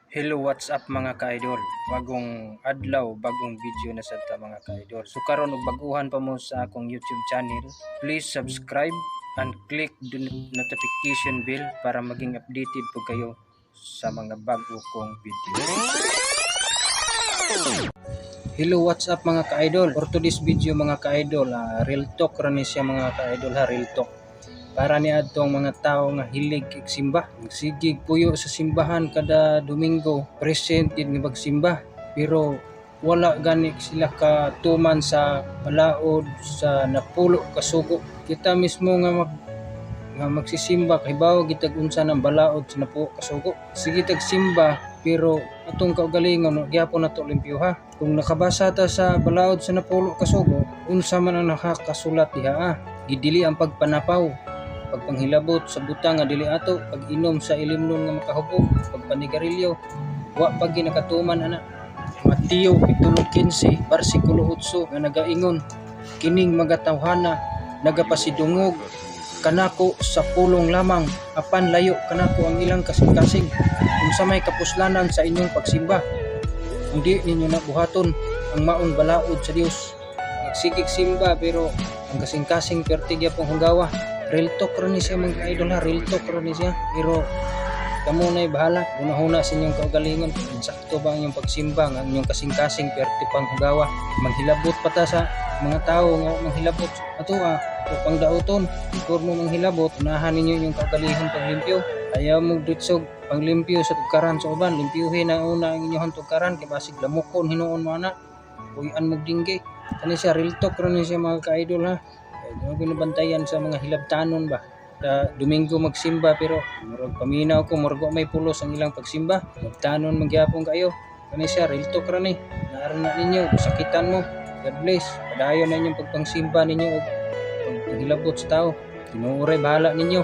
Hello, what's up, mga ka-idol? Bagong adlaw, bagong video na sad ta, mga ka-idol. So karon og baguhan pa mo sa akong YouTube channel, please subscribe and click the notification bell para maging updated po kayo sa mga bago kong video. Hello, what's up, mga ka-idol? For today's video, mga ka-idol, real talk ra ni siya, mga ka-idol ha, real talk. Para ni adtong mga tao nga hilig kig simba. Sige puyo sa simbahan kada Domingo, present gid nga magsimba. Pero wala gani sila katuman sa balaod sa napulo ka sugo. Kita mismo nga magsisimba, kahibaw gitag unsa ng balaod sa napulo ka sugo. Sige tag simba, pero atong kaugalingon gyapon nato limpyuha. Kung nakabasa ta sa balaod sa napulo ka sugo, unsa man ang nakakasulat diha ah? Gidili ang pagpanapaw, pagpanghilabot sa butang nga dili ato, pag-inom sa ilimnon nga makahubog, pagpanigarilyo, wa pa ginakatuman ana. Mateo 7:15 bersikulo 8 nga nagaingon, "Kining mga tawhana nagapasidungog kanako sa pulong lamang, apan layo kanako ang ilang kasing-kasing." Unsa may kapuslanan sa inyong pagsimba kung di ninyo na buhaton ang maong balaod sa Dios? Nagsigig simba, pero ang kasing-kasing perti gyapon hugawa. Real talk ra ni siya, mga idol ha, real talk ra ni siya. Pero kamo na'y bahala, hunahuna sa inyong kaugalingon kung sakto ba ang inyong pagsimba nga ang inyong kasing-kasing perti pang hugawa. Manghilabot pa ta sa mga tao nga manghilabot ato ah, o pangdaoton. Before mo manghilabot, unahan ninyo inyong kaugalingon paglimpyo. Ayaw mo ditsog panglimpyo sa tugkaran sa uban, limpyuhin na una ang inyong tugkaran kay basig lamokon hinuon mo ana. Puy-an mo dingge. Kani siya, real talk ra ni siya, mga ka-idol ha. Kaya di mo ginabantayan sa mga hilabtanon ba. Sa Domingo magsimba, pero murag paminaw ko, murag wa may pulos ang ilang pagsimba. Hilabtanon man gyapon kayo. Kani siya, real talk ra ni. Naaran na ninyo, sakitan mo. God bless. Padayon na inyong pagpangsimba ninyo og pagpanghilabot sa tao. Ginoo ray bahala ninyo.